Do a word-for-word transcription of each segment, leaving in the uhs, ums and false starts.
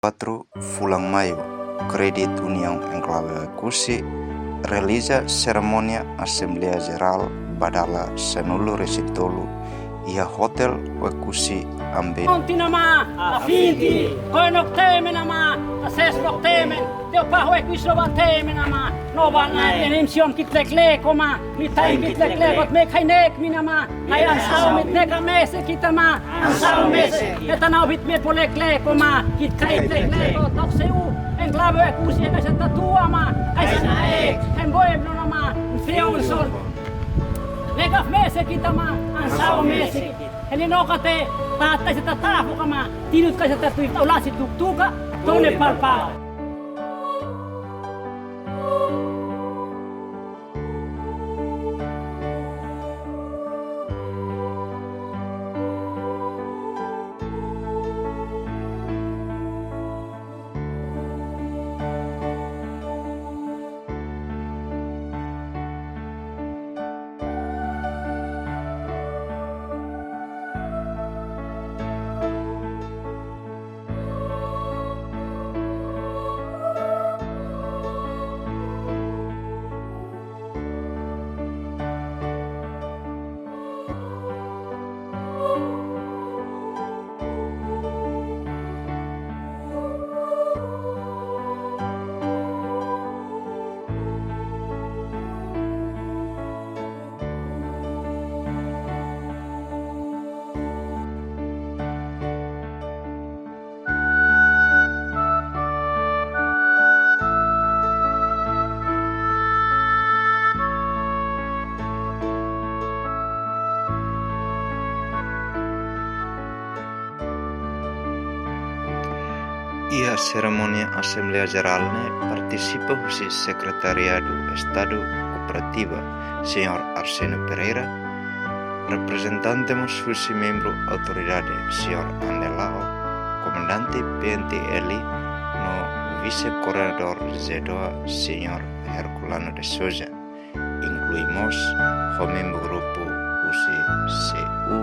kuatru fulan Maiu, Credit Union Enklave Oekusi realiza serimónia Asembleia Jerál ba dala sanulu-resin-tolu iha Hotel Oekusi Ambiente. Kontinua ma, afinti, koinok temen ama, ases bok temen, teu pa Oekusi loban temen ama, no banai enemsion kitlek-lek oma, mi tain kitlek-lek ot me kainek mi nama, ai ansau mit ne kamese kita ma, ansau mese, eta nau bit me polek-lek oma, kit kaitlek-lek ot tok seu, enklave Oekusi ena seta tua ma, ai sana ek, embo em no nama, feonson. Legaf mese kita ma, ansau mese. Ele no kate, ta ta se ta ta fo kama, tinut ka se ta tuit, aula si tuk tuka, tone palpa. Iha serimónia Asembleia Jerál ne'e partisipa husi Sekretariadu Estadu Kooperativa, Señór Arsénio Pereira, reprezentante mós husi membru autoridade, Señór Ande Lao, komandante P N T L no vise-koordenadór ZEEDOA, Señór Herculano de Sousa, inklui mós ho membru grupu husi C U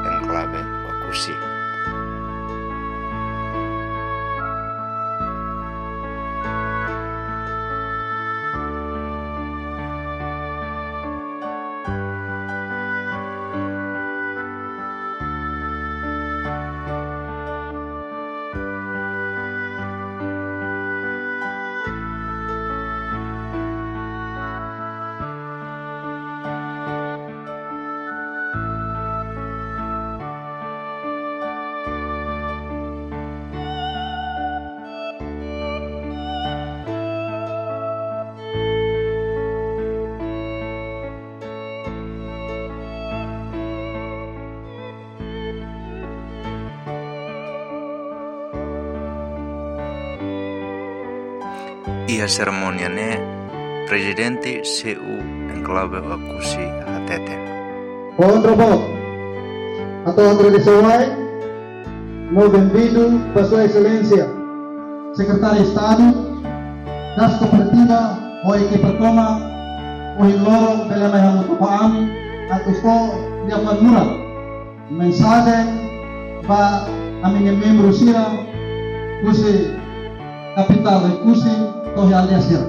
Enklave Oekusi. Iha serimónia ne'e, Prezidente C U Enklave Oekusi hateten. Kontra bok. Atu agradese wa'in no benvindu ba Sua Exelénsia Sekretáriu Estadu, Kas Kooperativa ho ekipa tomak, ohin loron bele mai hamutuk ho ami atu fó lia-fuan murak, mensajen ba ami-nia membru sira husi kapitál Oekusi to'o iha aldeia sira.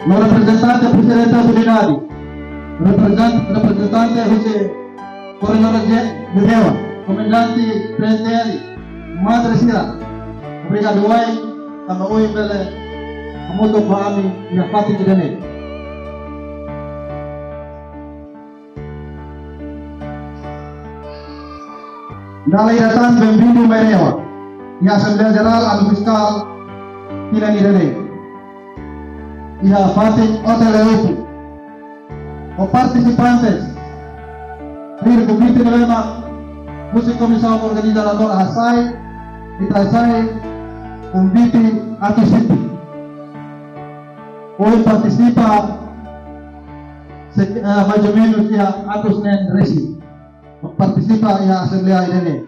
No reprezentante Prezidente Autoridade, reprezent-, reprezentante husi Koordenadór ZEEDOA, komandante P N T L, matre sira, obrigadu wa'in, tanba ohin bele hamutuk ho ami iha fatin ida-ne'e. Dala ida tan benvindu mai REOA iha Asembleia Jerál Anu Fiskál tinan ida-ne'e. Iha fatin Hotel Oekusi. Ho partisipantes, tuir konvite ne'ebé mak husi Komisaun Organizadora hasai, ita hasai konvite atus hitu. Ohin partisipa se-, eh, mais ou menos iha atus neen resin partisipa iha asembleia ida-ne'e.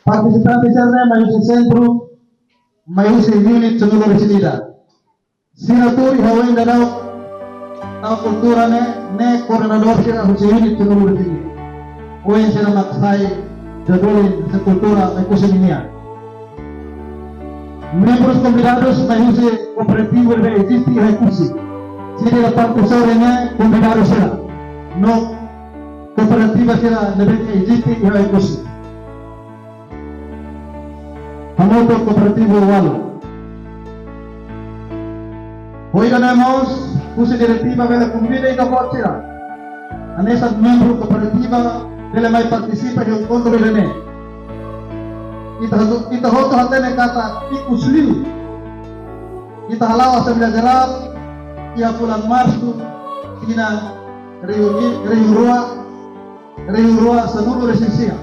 Partisipante sira-ne'e mai husi sentru, mai husi unit sanulu-resin-ida. Sira tuur iha oin daudaun, Kultura ne'e, ne'e koordenadór sira husi unit sanulu-resin-sia. Ohin sira mak sai jadul husi kultura Oekusi nian. Membrus konvidadus mai husi kooperativa ne'ebé eziste iha Oekusi. Sira ida parte sira ne'e konvidadu sira no kooperativa sira ne'ebé eziste iha Oekusi. Hamutuk kooperativa ualu. Ho ida-ne'e mós, husi diretiva bele konvida ita-boot sira, hanesan membru kooperativa, bele mai partisipa iha enkontru ida-ne'e. Ita hotu, ita hotu hatene katak ikus liu ita hala'o Asembleia Jerál iha fulan Marsu, tinan rihun, rihun rua, rihun rua sanulu-resin-sia.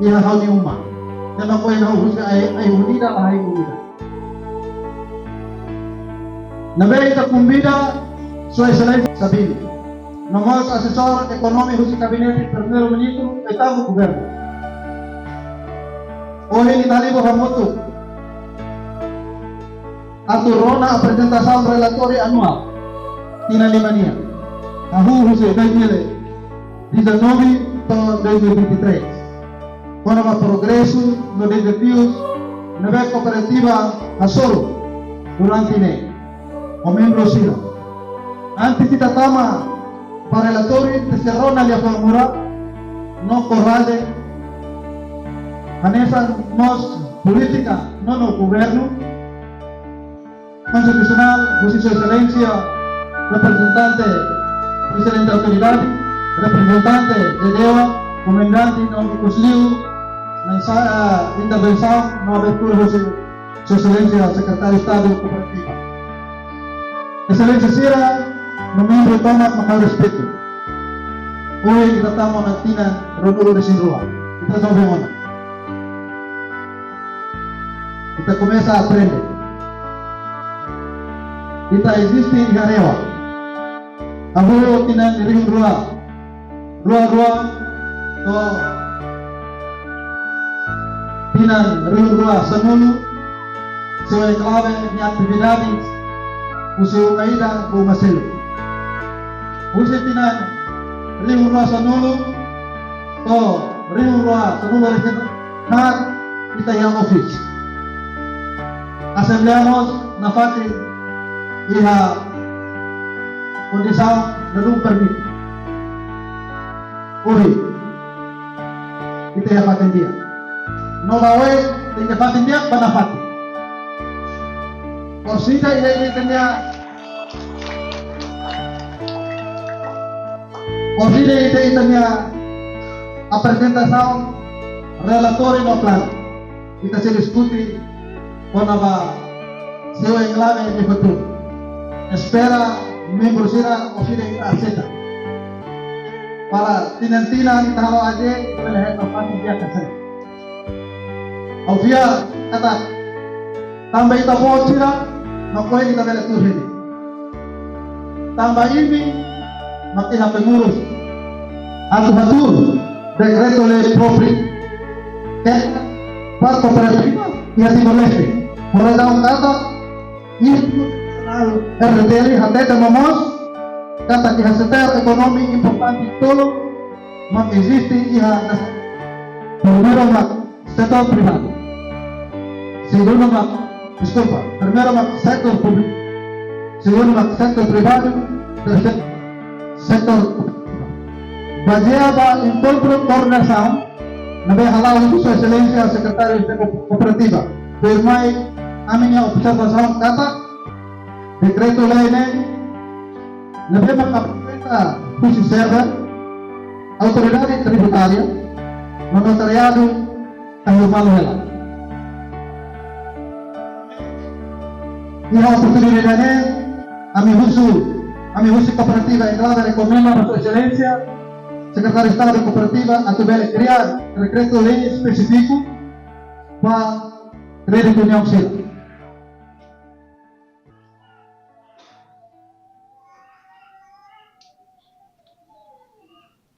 Iha ha'u-nia uma. Ne'e mak ohin ha'u husu ai, ai unida, ai unida. Ne'ebé ita konvida Sua Exelénsia Sabino, no mós asesór ekonomia husi gabinete Primeiru-Ministru, oitavu governu. Ohin ita halibur hamutuk atu rona aprezentasaun relatóriu anuál tinan lima nian, hahú husi dois mil e dezanove to'o dois mil e vinte e três, kona-ba progresu no dezafius ne'ebé kooperativa hasoru durante ne'e ho membru sira. Antes ita tama ba relatóriu, ita sei rona liafuan moral no korajen, hanesan mós polítika no, no governu konstitusionál, husi Sua Exelénsia, reprezentante Prezidente Autoridade, reprezentante de dewan, komandante no ikus liu, mensa-, ah, intervensaun no abertura husi Sua Exelénsia Sekretáriu Estadu Kooperativa. Exelénsia sira no membru tomak mak ha'u respeitu. Ohin ita tama ona tinan ruanulu-resin-rua. Ita jovem ona. Ita komesa aprende. Ita eziste iha REOA. Hahú tinan rihun rua, rua rua, to'o tinan rihun rua sanulu, Sewa Enklave nia atividade husi uma ida ba uma seluk. Husi tinan rihun rua sanulu to'o rihun rua sanulu-resin-haat, ita iha office. Asembleia mós nafatin iha kondisaun ladún permite. Ohin ita iha fatin di'ak. No ba oin tenke fatin di'ak ba nafatin. Orsida ida-idak ita-nia, orsida ida-idak ita-nia aprezentasaun relatóriu no planu, ita sei diskute kona-ba Sewa Enklave nia futuru. Espera membru sira orsida ita aseita. Para tinan-tinan ita halo aje, ita bele hetan fatin di'ak hanesan ne'e. Ha'u fiar katak tanba ita-boot sira, mak ohin ita bele tuur hela. Tanba imi mak iha pengurus atu hatuur dekretu-lei própriu ba kooperativa iha Timor-Leste. Horiseik katak iha RDTL hatete momoos katak iha setór ekonomia importante tolu mak eziste iha nasaun. Primeiru mak setór privadu. Segundu mak, deskulpa, primeiru mak setór públiku. Segundu mak setór privadu. Terseiru, setór públiku. Bazeia ba enkontru koordenasaun ne'ebé hala'o husi Sua Exelénsia Sekretáriu Estadu Kooperativa, tuirmai ami-nia observasaun katak dekretu-lei ne'e, ne'ebé mak aprezenta husi SERVE, Autoridade Tributária no Notariadu, katak malu hela. Iha oportunidade ne'e, ami husu, ami husi Kooperativa Enklave rekomenda ba Sua Exelénsia Sekretáriu Estadu Kooperativa atu bele kria dekretu-lei espesífiku ba kréditu uniaun sira.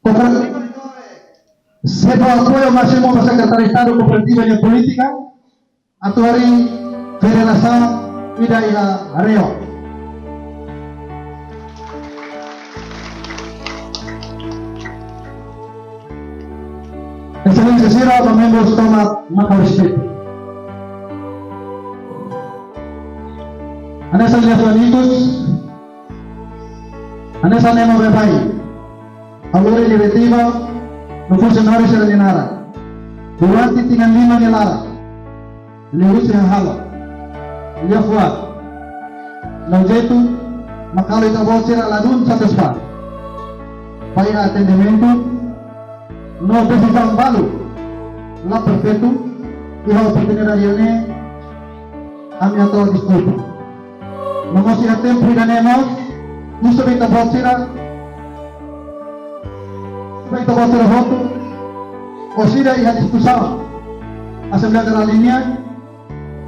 Kooperativa sei fó apoiu másimu ba Sekretáriu Estadu Kooperativa nia polítika atu harii federasaun ida iha REOA. Sira ba membru sira tomak maka respeitu. Hanesan liafuan ikus, hanesan ema baibain, ha'u lori diretiva no funsionáriu sira-nia naran durante tinan lima nia laran. Liuhusi hahalok, liafuan no jeitu mak halo ita-boot sira ladún satisfás. Ba iha atendimentu no desizaun balu la perfeitu, iha oportunidade ne'e ami hato'o deskulpa. No mós iha tempu ida-ne'e mós, husu ba ita-boot sira, ba ita-boot sira hotu, orsida iha diskusaun Asembleia Jerál nian,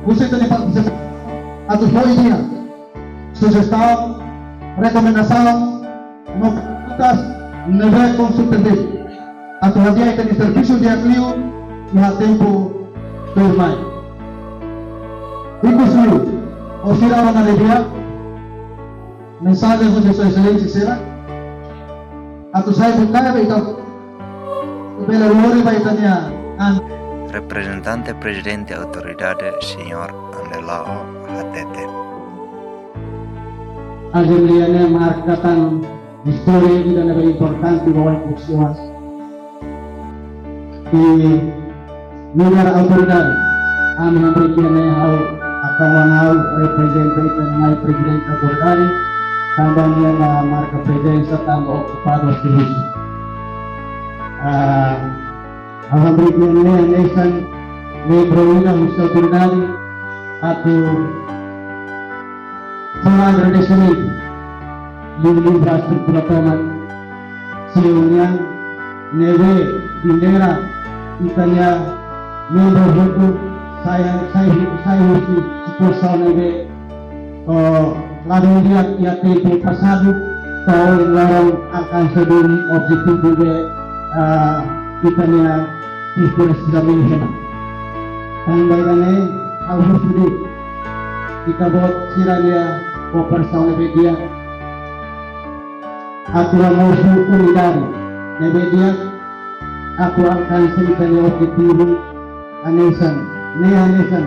husu ita-nia partisipasaun atu fó ideia, sujestaun, rekomendasaun no perguntas ne'ebé konstrutivu atu hadi'a ita-nia servisu di'ak liu iha tempu tuirmai. Ikusliu, orsida ona ne'ebé mensajen husi Sua Exelénsia sira atu sai buka ba ita bele lori ba ita-nia an. Reprezentante Prezidente Autoridade, Señór Andelao, hatete. Asembleia ne'e marka tan istória ida ne'ebé importante ba oan-fuan sira. I nu'udar autoridade, ami hamriik iha ne'e ha'u, hakarak ha'u reprezenta ita-nia Prezidente Autoridade, tanba nia mak marka prezensa tanba okupadu husi. Ah, ha'u hamriik iha ne'e hanesan membru ida husi autoridade atu fó agradesimentu liuliu ba estrutura tomak C E O nian ne'ebé lidera ita-nia membru hotu sai, sai, sai husi situasaun ne'ebé, oh, ladún di'ak iha tempu pasadu, to'o ohin loron alkansa duni objetivu ne'ebé, ah, ita-nia sistema sira mihena. Tanba ida-ne'e, ha'u husu de'it ita-boot sira-nia kooperasaun ne'ebé di'ak atu hamosu unidade ne'ebé di'ak atu alkansa ita-nia objetivu hanesan, ne'e hanesan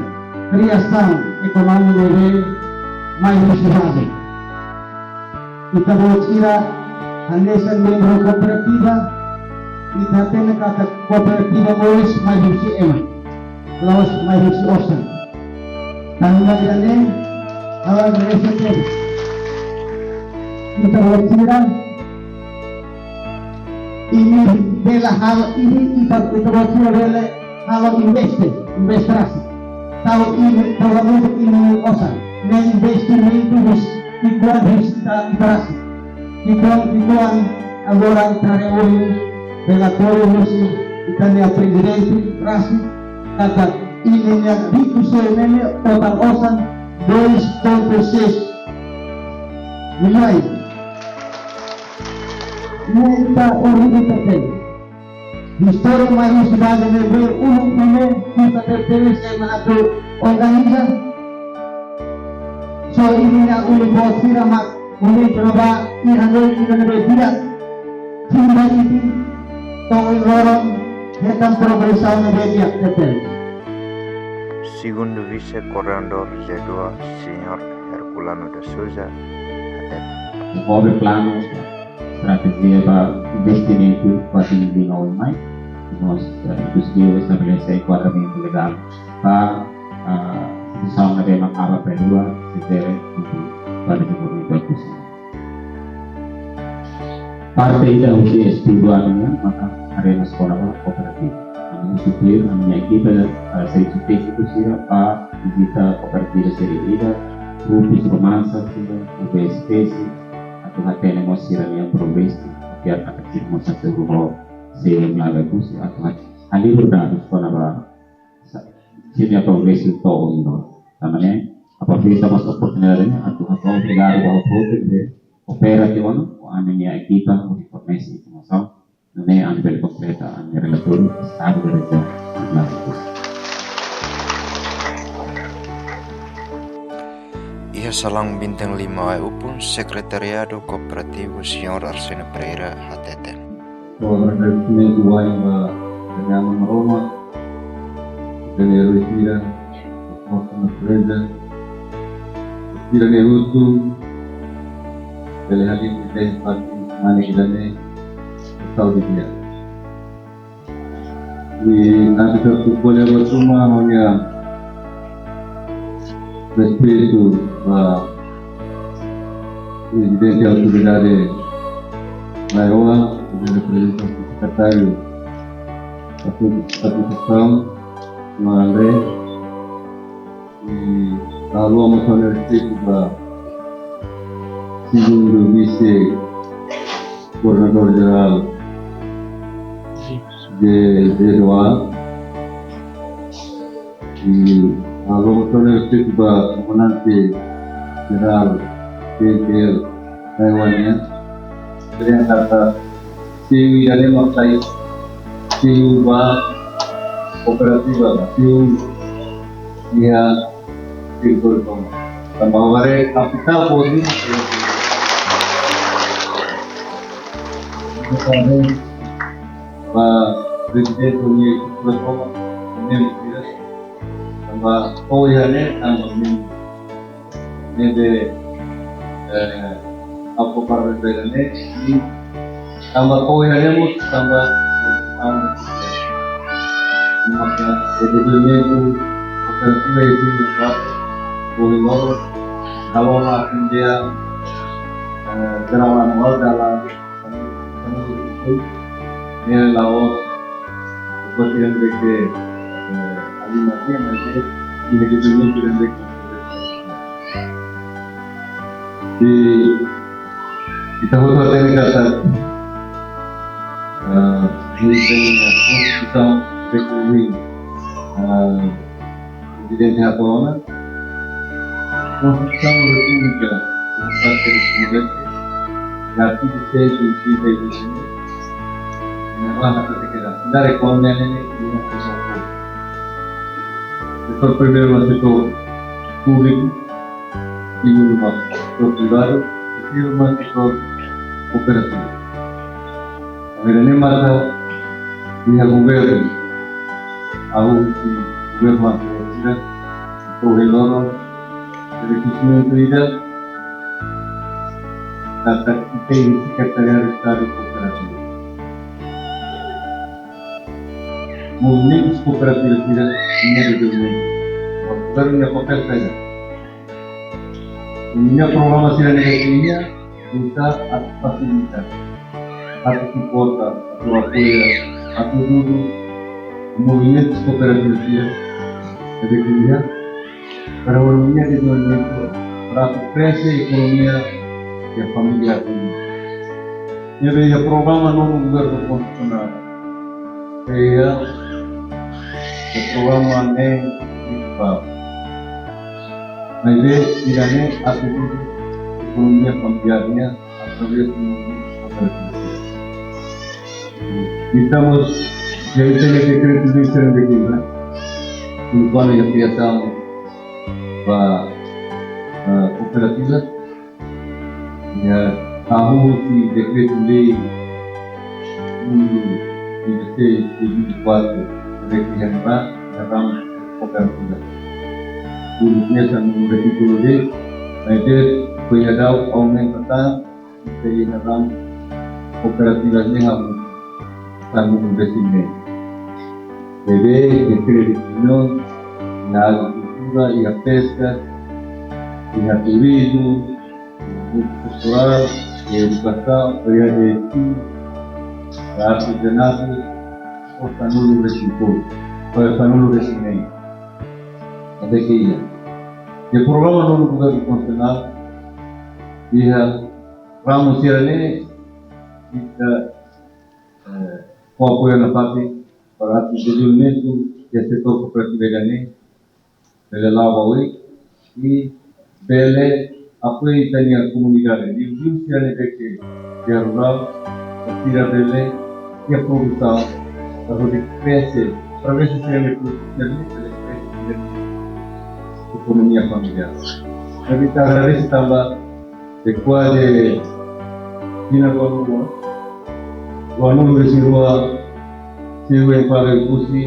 kriasaun ekonomia ne'ebé mai husi baze. Ita-boot sira hanesan membru kooperativa, ita hatene katak kooperativa moris mai husi ema, la'ós mai husi osan. Tanba ida-ne'e, ha'u agradese tebes. Ita-boot sira, imi bele halo, imi ita, ita-boot sira bele halo investe, investe rasik. Tau imi, tau hamutuk imi-nia osan, ne'e investimentu husi, ki'ikoan husi ita, ita rasik. Ki'ikoan, ki'ikoan agora ita haree ohin relatóriu husi ita-nia prezidente rasik, katak imi-nia riku sira ne'e total osan dois ponto seis milhões. Ne'e ita orgullu tebes. Istória mai husi baze ne'ebé uluk ne'e kusta tebes ema atu organiza. Só imi-nia ulun-boot sira mak uluk ne'ebá iha ne'e ida ne'ebé di'ak. Fim ba imi, to'o ohin loron hetan progresaun ne'ebé di'ak tebes. Segundu Vise-Koordenadór C dua, Señór Herculano de Sousa, hatete. Dezenvolve planu, estratéjia ba investimentu ba tinan lima oin mai. Mós, eh, inkluzive estabelese enkuadramentu legál ba, ah, instituisaun ne'ebé mak aba P dua, se tere, ba dezenvolvimentu inkluzivu. Parte ida husi estudu ami-nian maka haree mós kona-ba kooperativa. Ami husu tuir ami-nia ekipa, eh, servisu tékniku sira ba vizita kooperativa sira ida, grupus romansa sira, U B S P sira, atu hatene mós sira-nia progresu, kopiar kata sira mós atu ruma se laga kusi atu hat-, halibur dadus kona-ba sa-, sira-nia progresu to'o ohin loron. Tanba ne'e, aproveita mós oportunidade ne'e atu hato'o obrigadu ba hotu-hotu ne'ebé koopera tiha ona ho ami-nia ekipa hodi fornese informasaun, nune'e ami bele kompleta ami-nia relatóriu estadu de rejiaun. Iha salaun Bintang Lima Oe-Upun, Sekretariadu Kooperativu, Señór Arsenio Pereira, hatete. Agradesimentu wa'in ba Aman Maromak, ita-nia eroi sira, forsa natureza, sira-ne'e hotu bele harii ita-nia fatin mane ida-ne'e saúde di'ak. I antes atu ko'alia buat ruma, ha'u-nia respeitu ba Prezidente Autoridade Nai-Oan, reprezentante sekretáriu asuntu estatutu, Maun André, i ha'u hato'o mós ha'u-nia respeitu ba segundu vise koordenadór jerál de, de doa. I ha'u hato'o mós respeitu ba komandante jerál T N T L Nai-Oan nian. Ternyata ta siu ida-ne'e mak sai siu ba kooperativa, siu iha sirkulu toma. Tanba haree kapital podi ba prezidente nia sirkulu toma, nem tidak. Tanba oh ya ne, tanba nem. Ne'ebé, eh, apa para beda ne, i tanba oh ya ne mós tanba, tanba. Maka, eh, dezenvolvimentu kooperativa i sira ba, boli loro, kalau la akan dia, eh, gerawan anuál dalam, ne'e la'ós buat ida-ne'ebé ke, eh, alin mati, maibé ida-ne'ebé ida-ne'ebé ke. I ita hotu hatene katak, eh, iha Konstituisaun Repúblika, eh, Prezidente hato'o ona, Konstituisaun Repúblika, Konstituisaun Repúblika, artigu cento e trinta e dois, ne'e hatete katak, ita-nia ekonomia ne'e, ne'e, ne'e, setór primeiru mak setór públiku, segundu mak setór privadu, terseiru mak setór kooperativa. Agora ne'e maka iha governu, ha'u husi governu anteriór sira, ha'u hanoin rekoñesimentu ida, katak ita iha Sekretariadu Estadu Kooperativa. Movimentu kooperativa sira-nia dezenvolvimentu. Governu nia papél saida? Nia programa sira-ne'e iha, ita atu fasilita, atu suporta, atu apoia, atu dudu movimentu kooperativa sira, atu iha, para ekonomia de dezenvolvimentu, para atu krese ekonomia iha família pun. Ne'ebé iha programa nonu governu konstitusionál, iha programa ne'e prinsipál. Maibé ida-ne'e atu dudu ekonomia familiár nian através de kooperativa. Ita mós iha ita-nia dekretu-lei sira-ne'ebé ke iha, kona-ba iha kriasaun ba, ah, kooperativa. Iha tahun husi dekretu-lei númeru vinte e seis de vinte e quatro, ne'ebé ke iha ba, iha ramo kooperativa. Uluk ne'e sanulu-resin-tolu de'it, maibé foin daudaun aumenta tan, ita iha ramo kooperativa ne'e hamutuk sanulu-resin-neen. Ne'ebé, iha kreditu reuniaun, iha agrikultura, iha peska, iha turizmu, iha multikulturál, iha edukasaun, iha etu, iha artezanatu, ho sanulu-resin-tolu, ho sanulu-resin-neen. Ne'ebé ke iha. Iha programa nonu governu konstitusionál, iha ramo sira-ne'e, ita, eh, fó apoiu nafatin, para atu dezenvolvimentu iha setór kooperativa ida-ne'e bele la'o ba oin, i bele apoia ita-nia komunidade, liuliu sira-ne'ebé ke iha rurál, para sira bele iha produsaun, para hodi krese, para bele sira-nia produsaun, sira bele krese, sira-nia ekonomia familiár. Ne'ebé ita agradese tanba, depois de tinan ruanulu, ruanulu-resin-rua, Seu enklave Oekusi,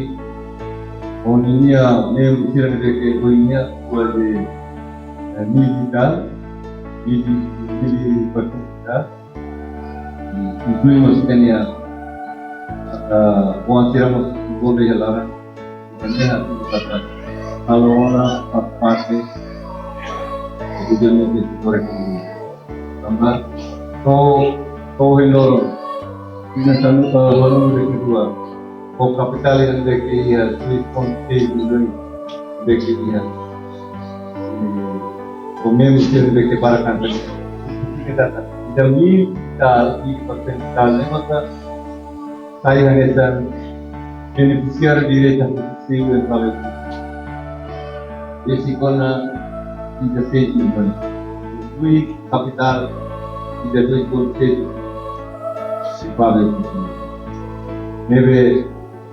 ho ninia membru sira ne'ebé ke ohin nian, kuaze, eh, mil e tal, mil, mil e quatrocentos e tal. Inklui mós ita-nia, ah, oan sira mós envolve iha laran, ita-nia atu kata halo ona pa-, parte, ita-nia setór ekonomia. Tanba to'o, to'o ohin loron, ita sanulu, eh, loron ne'ebé kedua, ho kapitál ne'ebé ke iha, dois ponto seis milhões ne'ebé ke iha. Eh, ho membru sira ne'ebé ke barak an. Ita, ita mil e tal, mil e quatrocentos e tal, ne'e maka sai hanesan benefisiáriu direta husi seu enklave. Ese kona dezasseis milhões. Inklui kapitál, ita dois ponto seis milhões. Enklave. Ne'ebé,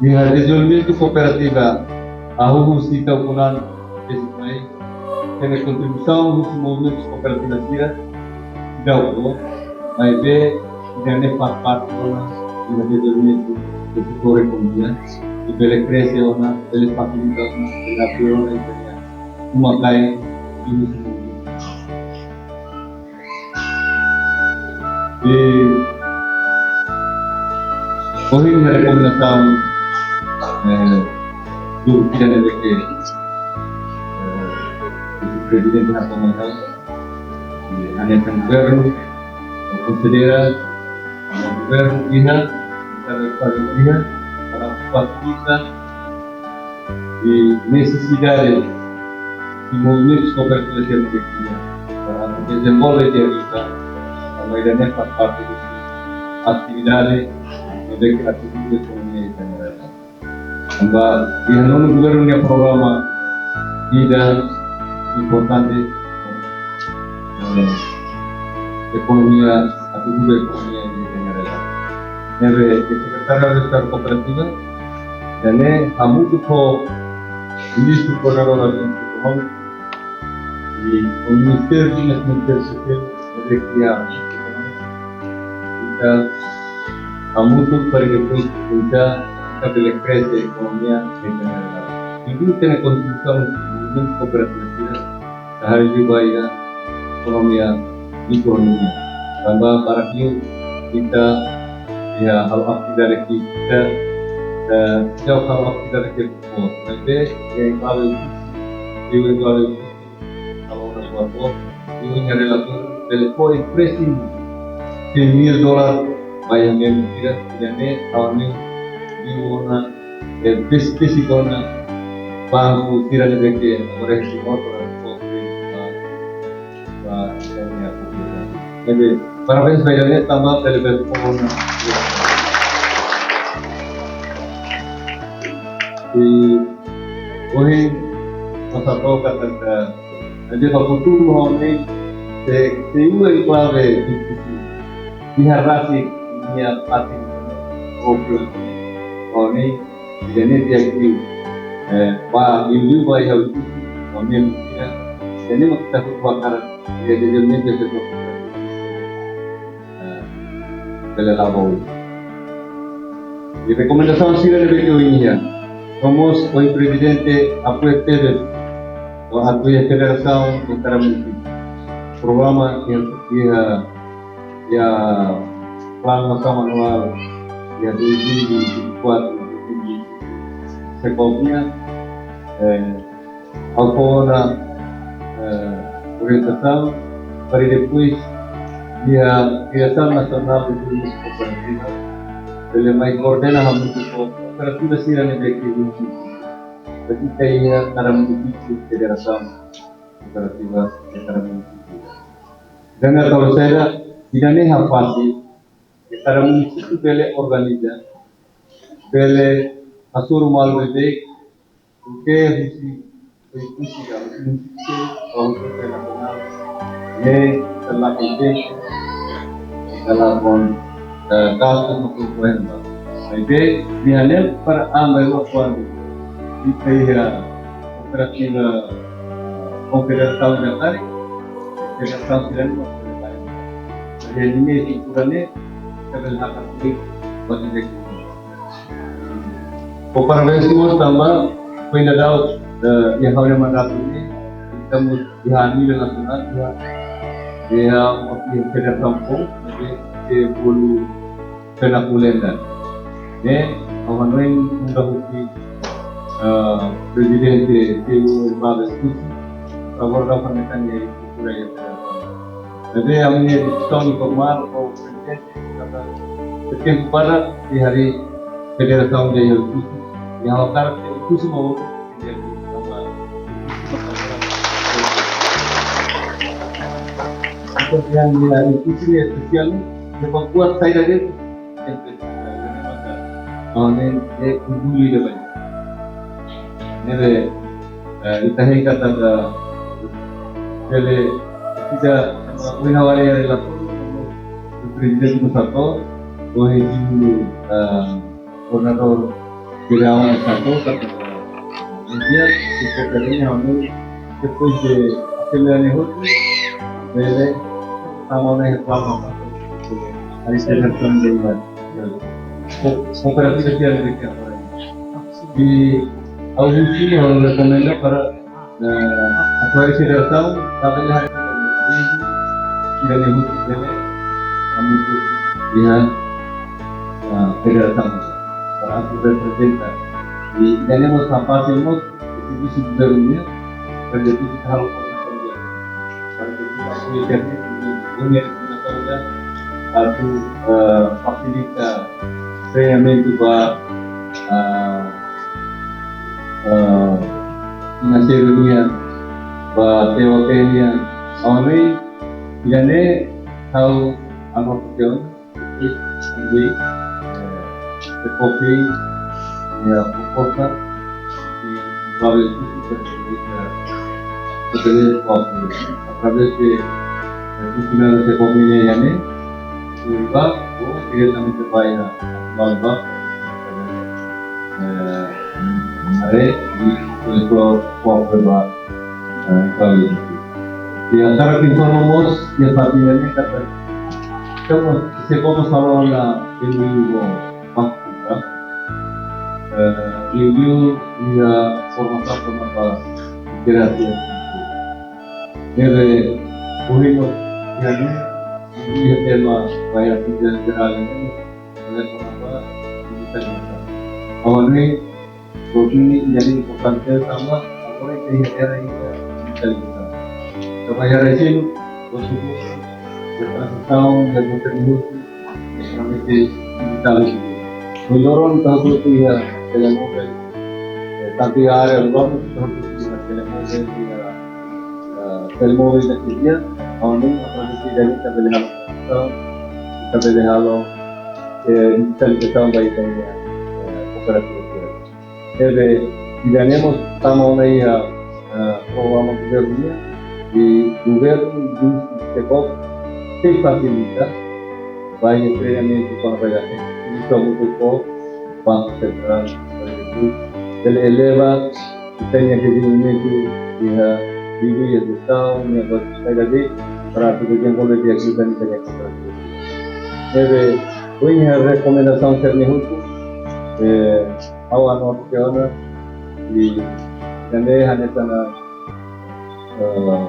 iha dezenvolvimentu kooperativa, hahú husi ita ukun an, ese mai, ita-nia kontribuisaun husi movimentus kooperativas sira, ita ukun, maibé, ita-nia parte ona, iha dezenvolvimentu setór ekonomia, i bele krese ona, bele fasilita ona, bele apoiu ona, ita-nia uma-kain, i husi movimentu. I ohin iha rekomendasaun, eh, do ida ne'ebé ke, eh, Prezidente hato'o mai ha'u, i hanesan governu, konsidera, governu iha, para, para iha, para fasilita, i nesesidade de movimentus kooperativas sira ne'ebé ke iha, para atu dezenvolve di'ak liután, tanba ida-ne'e faz parte husi atividade ne'ebé ke atinje ekonomia ita-nia rain. Tanba iha nonu governu nia programa ida importante, eh, ekonomia, atu muda ekonomia ita-nia rain. Ne'ebé, Sekretáriu Estadu Kooperativa, ida-ne'e hamutuk ho Ministru Koordenadór Asuntu Ekonómiku, i ho Ministériu, Ministériu Sosiál, ne'ebé ke iha, ita hamutuk para depois ita, ita bele krese ekonomia ita-nia rain. Entaun, ita-nia kontribuisaun, movimentu kooperativa sira, ita haree liu ba iha ekonomia mikro nian. Tanba barak liu ita, iha halo atividade ki'ik, ita, eh, jauh halo atividade ki'ik, maibé iha enklave, iha enklave, halo ona buat boot, iha relatóriu, bele fó empréstimu cem mil dólar ba iha membru sira, ida-ne'e, ha'u hanoin, liu ona, eh, bes-, besik ona banku sira ne'ebé ke agora esse outro, ba, ba, ba, ba, ba, parabéns ba ida-ne'e tanba bele, bele fó ona. I ohin, masa toka tanta, jadi ba futuru ha'u hanoin, se, se iha enklave diskusi, iha rasik nia parte, o, ha'u hanoin, jadi nia di'ak liu, eh, ba, liu, liu ba iha, ha'u hanoin, ya, jadi mak kita butuh bakar, ya, jadi nia di'ak liu, eh, bele la'o ba oin. I rekomendasaun sira ne'ebé ke ohin iha. Nomós ohin Prezidente apoiu tebes, no apoiu federasaun iha kada munisípiu. Programa iha, iha, iha planu nasionál anuál iha dois mil e vinte e quatro, dois mil e vinte e cinco nian, eh, ha'u fó ona, eh, orientasaun para depois iha Diresaun Nasionál de Turizmu Kooperativa bele mai koordena hamutuk ho kooperativa sira ne'ebé ke iha. Jadi ita iha kada munisípiu federasaun kooperativa iha kada munisípiu. Entaun, kalau saya, ida-ne'e ha'u fasil, iha kada munisípiu bele organiza, bele hasoru malu beibeik, duké husi, husi ka, husi, husi, husi, husi nasionál, ne'e, ita lakon tempu, ita lakon, eh, gastu no kuenta. Maibé, nia ne'e para anda iha kuandu ita iha kooperativa, konfederasaun ida karik, federasaun sira-ne'e mós bele mai. Jadi, ne'e, estrutura ne'e, ita bele haktuir, buat ida ke. Ha'u parabéns mós tanba foin daudaun, eh, iha ha'u-nia mandatu ne'e, ita mós iha nível nasionál, iha, iha, iha federasaun foun, ne'ebé bolu Fenacul Lenda. Ne'e, ha'u hanoin unda husi, eh, prezidente T U Babel Susi, favór daudaun fó-hanoin iha estrutura iha federasaun. Jadi, ami-nia diskusaun informál ho prezidente, kata, tempu badak, iha federasaun de Susi, iha hakarak de Susi mau, Entaun, iha instituisaun espesiál, ne'ebé kuat saida de'it, sempre, eh, ne'e maka, oh, ne'e, ne'e orgullu ida ba ita. Ne'ebé, eh, ita hein katak, bele, ita, eh, ohin ha'u haree iha relatóriu, prezidente do setor, ohin, eh, koordenadór geral do setor, katak, eh, dia, se for querer, realmente, depois de asembleia ne'e hotu, bele, tama ona reklama, a integração de uma, eh, co-, cooperativa que é de que agora. E ao último, eu recomendo para, eh, atuál federasaun, tabele haree, ida-ne'e hotu bele, ami hotu iha, ah, federasaun, para atu reprezenta. I ida-ne'e mós, tanba mós, servisu governu nian, para ita halo koordenasaun nian. Para ita apoiu tekniku nian, nian, nian, atu, eh, fasilita treinamentu ba, eh, eh, finanseiru nian, ba T O T nian, ha'u hanoin, ida-ne'e ha'u anu kion, Também, eh, se kopi, eh, proposta, i, através disso, se, se, se, através de, eh, funcionáriu se kopi nian, Cuiabá, ou diretamente vai a, a Cuiabá, eh, haree, i, depois, kopi ba, eh, Cuiabá. I hakarak informa mós, iha fatin ne'e katak, entaun, se kopi sala na, M O U, Banku Sentral, eh, liuliu iha formasaun kona-ba literasia. Ne'ebé, ohin loron, iha ne'e, iha tema ba iha asuntu jerál ne'e, oleh kona-ba digitalizasaun. Ha'u hanoin, oportunidade importante tanba, agora ita iha era ida digitalizasaun. Tanba iha era ida, oportunidade, iha tranzasaun, iha governu, realmente digitál. Ohin loron ita hotu iha telemóvel, eh, tantu iha área urbana, ita hotu iha telemóvel, iha, eh, telemóvel da cidade, ha'u hanoin, através de ida-ne'e ita bele halo, ita bele halo, eh, digitalizasaun ba ita-nia, eh, kooperativa. Ne'ebé, ida-ne'e mós tama ona iha, eh, programa governu nian, i governu indús SECOP sei fasilita ba iha treinamentu kona-ba ida-ne'e, i hamutuk ho Banku Sentrál, bele eleva ita-nia dezenvolvimentu iha, iha jestaun, iha buat saida de'it, para atu dezenvolve di'ak liután ita-nia kooperativa. Ne'ebé, ohin iha rekomendasaun sira-ne'e hotu, eh, ha'u anu atu kiona, i, ne'e hanesan, eh,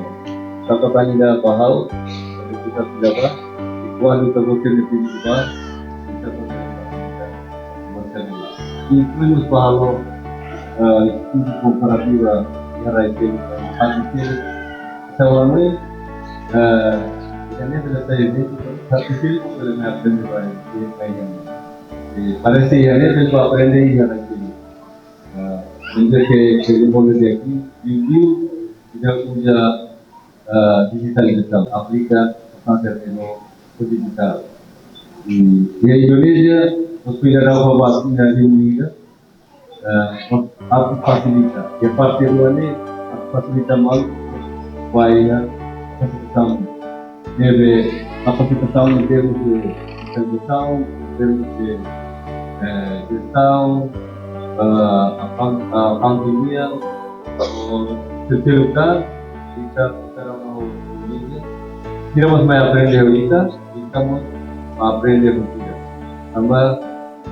tata tanya ba ha'u, jadi kita tidak ba, i kuandu ita gosta de pintu ba, ita gosta de pintu ba, gosta de. Inklui ba halo, eh, estudu komparativa, iha rai-selu, rai-selu, selama, eh, iha ne'e bele sai, rai-selu, rai-selu, bele mai aprende ba, eh, ba iha ne'e. Eh, parese iha ne'e, bele aprende iha rai-selu. Ah, pensa ke, ke dezenvolve di'ak liu, liu, liu, ita uza, ah, digitalizasaun, aplika, fasil no, ho digitál. I, iha Indonézia, mós ita haree ba, ita haree, ah, atu fasilita. Iha parte rua ne'e, atu fasilita malu, ba iha, kapasitasaun. Ne'ebé kapasitasaun em termos de espesializasaun, em termos de, eh, jestaun, eh, akan, akan dunia, eh, terceiro lugar, ita, ita rona ho media. Sira mós mai aprende ho ita, ita mós mai aprende ho sira. Tanba,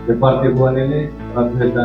de parte rua ne'e, para ita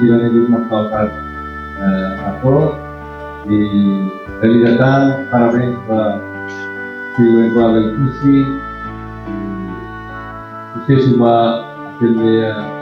sira ne'ebé mak ha'u hakarak, eh, hato'o, i dala ida tan parabéns ba Sui Wengkua Laitisi, susesu ba Asembleia